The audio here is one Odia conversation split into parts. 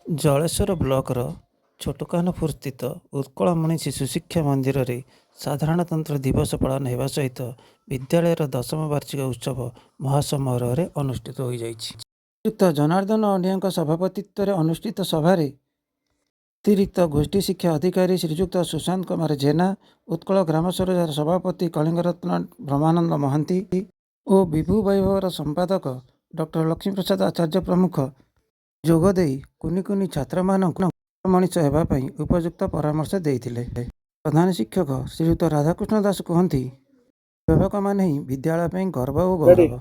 ଜଳେଶ୍ୱର ବ୍ଲକର ଛୋଟକାନପୁର ସ୍ଥିତ ଉତ୍କଳମଣି ଶିଶୁ ଶିକ୍ଷା ମନ୍ଦିରରେ ସାଧାରଣତନ୍ତ୍ର ଦିବସ ପାଳନ ହେବା ସହିତ ବିଦ୍ୟାଳୟର ଦଶମ ବାର୍ଷିକ ଉତ୍ସବ ମହାସମାରୋହରେ ଅନୁଷ୍ଠିତ ହୋଇଯାଇଛି। ଶ୍ରୀଯୁକ୍ତ ଜନାର୍ଦ୍ଦନ ଅଣ୍ଡିଆଙ୍କ ସଭାପତିତ୍ୱରେ ଅନୁଷ୍ଠିତ ସଭାରେ ଅତିରିକ୍ତ ଗୋଷ୍ଠୀ ଶିକ୍ଷା ଅଧିକାରୀ ଶ୍ରୀଯୁକ୍ତ ସୁଶାନ୍ତ କୁମାର ଜେନା, ଉତ୍କଳ ଗ୍ରାମ ସ୍ୱରାଜର ସଭାପତି କଳିଙ୍ଗରତ୍ନ ବ୍ରହ୍ମାନନ୍ଦ ମହାନ୍ତି ଓ ବିଭୁ ବୈଭବର ସମ୍ପାଦକ ଡକ୍ଟର ଲକ୍ଷ୍ମୀପ୍ରସାଦ ଆଚାର୍ଯ୍ୟ ପ୍ରମୁଖ ଯୋଗଦେଇ କୁନି କୁନି ଛାତ୍ରମାନଙ୍କୁ ମଣିଷ ହେବା ପାଇଁ ଉପଯୁକ୍ତ ପରାମର୍ଶ ଦେଇଥିଲେ। ପ୍ରଧାନ ଶିକ୍ଷକ ଶ୍ରୀଯୁକ୍ତ ରାଧାକୃଷ୍ଣ ଦାସ କୁହନ୍ତି, ଅଭିଭାବକମାନେ ହିଁ ବିଦ୍ୟାଳୟ ପାଇଁ ଗର୍ବ ଓ ଗୌରବ।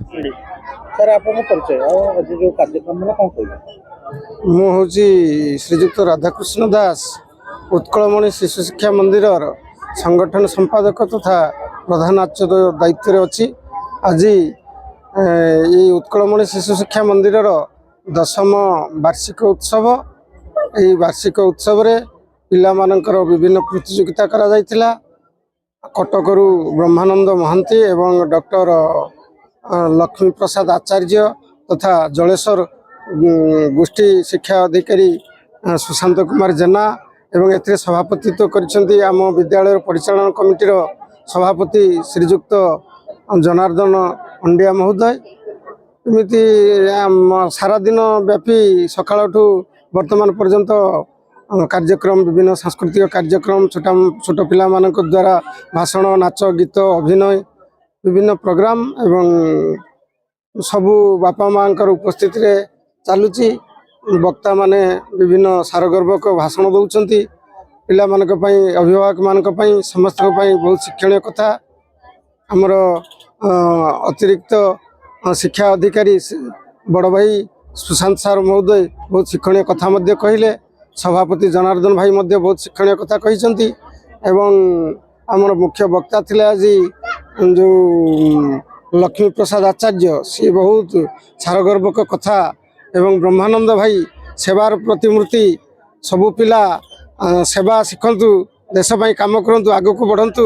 ସାର୍, ଆପଣଙ୍କ ପରିଚୟ ଆଉ ଆଜି ଯୋଉ କାର୍ଯ୍ୟକ୍ରମ ହେଲା, କ'ଣ କହିବେ? ମୁଁ ହେଉଛି ଶ୍ରୀଯୁକ୍ତ ରାଧାକୃଷ୍ଣ ଦାସ, ଉତ୍କଳମଣି ଶିଶୁ ଶିକ୍ଷା ମନ୍ଦିରର ସଂଗଠନ ସମ୍ପାଦକ ତଥା ପ୍ରଧାନ ଆଚାର୍ଯ୍ୟ ଦାୟିତ୍ୱରେ ଅଛି। ଆଜି ଏଇ ଉତ୍କଳମଣି ଶିଶୁ ଶିକ୍ଷା ମନ୍ଦିରର ଦଶମ ବାର୍ଷିକ ଉତ୍ସବ। ଏହି ବାର୍ଷିକ ଉତ୍ସବରେ ପିଲାମାନଙ୍କର ବିଭିନ୍ନ ପ୍ରତିଯୋଗିତା କରାଯାଇଥିଲା। କଟକରୁ ବ୍ରହ୍ମାନନ୍ଦ ମହାନ୍ତି ଏବଂ ଡକ୍ଟର ଲକ୍ଷ୍ମୀ ପ୍ରସାଦ ଆଚାର୍ଯ୍ୟ ତଥା ଜଳେଶ୍ୱର ଗୋଷ୍ଠୀ ଶିକ୍ଷା ଅଧିକାରୀ ସୁଶାନ୍ତ କୁମାର ଜେନା ଏବଂ ଏଥିରେ ସଭାପତିତ୍ୱ କରିଛନ୍ତି ଆମ ବିଦ୍ୟାଳୟର ପରିଚାଳନା କମିଟିର ସଭାପତି ଶ୍ରୀଯୁକ୍ତ ଜନାର୍ଦ୍ଦନ ଅଣ୍ଡିଆ ମହୋଦୟ। ଏମିତି ଆମ ସାରାଦିନ ବ୍ୟାପୀ ସକାଳଠୁ ବର୍ତ୍ତମାନ ପର୍ଯ୍ୟନ୍ତ କାର୍ଯ୍ୟକ୍ରମ, ବିଭିନ୍ନ ସାଂସ୍କୃତିକ କାର୍ଯ୍ୟକ୍ରମ, ଛୋଟ ଛୋଟ ପିଲାମାନଙ୍କ ଦ୍ୱାରା ଭାଷଣ, ନାଚ, ଗୀତ, ଅଭିନୟ, ବିଭିନ୍ନ ପ୍ରୋଗ୍ରାମ ଏବଂ ସବୁ ବାପା ମାଆଙ୍କର ଉପସ୍ଥିତିରେ ଚାଲୁଛି। ବକ୍ତାମାନେ ବିଭିନ୍ନ ସାରଗର୍ଭକ ଭାଷଣ ଦେଉଛନ୍ତି। ପିଲାମାନଙ୍କ ପାଇଁ, ଅଭିଭାବକମାନଙ୍କ ପାଇଁ, ସମସ୍ତଙ୍କ ପାଇଁ ବହୁତ ଶିକ୍ଷଣୀୟ କଥା। ଆମର ଅତିରିକ୍ତ ଶିକ୍ଷା ଅଧିକାରୀ ବଡ଼ ଭାଇ ସୁଶାନ୍ତ ସାର୍ ମହୋଦୟ ବହୁତ ଶିକ୍ଷଣୀୟ କଥା ମଧ୍ୟ କହିଲେ। ସଭାପତି ଜନାର୍ଦ୍ଦନ ଭାଇ ମଧ୍ୟ ବହୁତ ଶିକ୍ଷଣୀୟ କଥା କହିଛନ୍ତି ଏବଂ ଆମର ମୁଖ୍ୟ ବକ୍ତା ଥିଲେ ଆଜି ଯେଉଁ ଲକ୍ଷ୍ମୀ ପ୍ରସାଦ ଆଚାର୍ଯ୍ୟ, ସିଏ ବହୁତ ସାରଗର୍ଭକ କଥା ଏବଂ ବ୍ରହ୍ମାନନ୍ଦ ଭାଇ ସେବାର ପ୍ରତିମୂର୍ତ୍ତି। ସବୁ ପିଲା ସେବା ଶିଖନ୍ତୁ, ଦେଶ ପାଇଁ କାମ କରନ୍ତୁ, ଆଗକୁ ବଢ଼ନ୍ତୁ,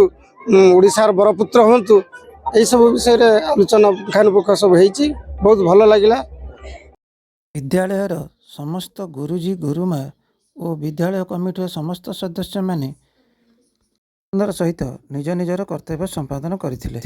ଓଡ଼ିଶାର ବରପୁତ୍ର ହୁଅନ୍ତୁ, ଏଇସବୁ ବିଷୟରେ ଆଲୋଚନା ପୁଙ୍ଖାନୁପୁଙ୍ଖ ସବୁ ହେଇଛି। ବହୁତ ଭଲ ଲାଗିଲା। ବିଦ୍ୟାଳୟର ସମସ୍ତ ଗୁରୁଜୀ, ଗୁରୁମା ଓ ବିଦ୍ୟାଳୟ କମିଟିର ସମସ୍ତ ସଦସ୍ୟମାନେ ଆନନ୍ଦର ସହିତ ନିଜ ନିଜର କର୍ତ୍ତବ୍ୟ ସମ୍ପାଦନ କରିଥିଲେ।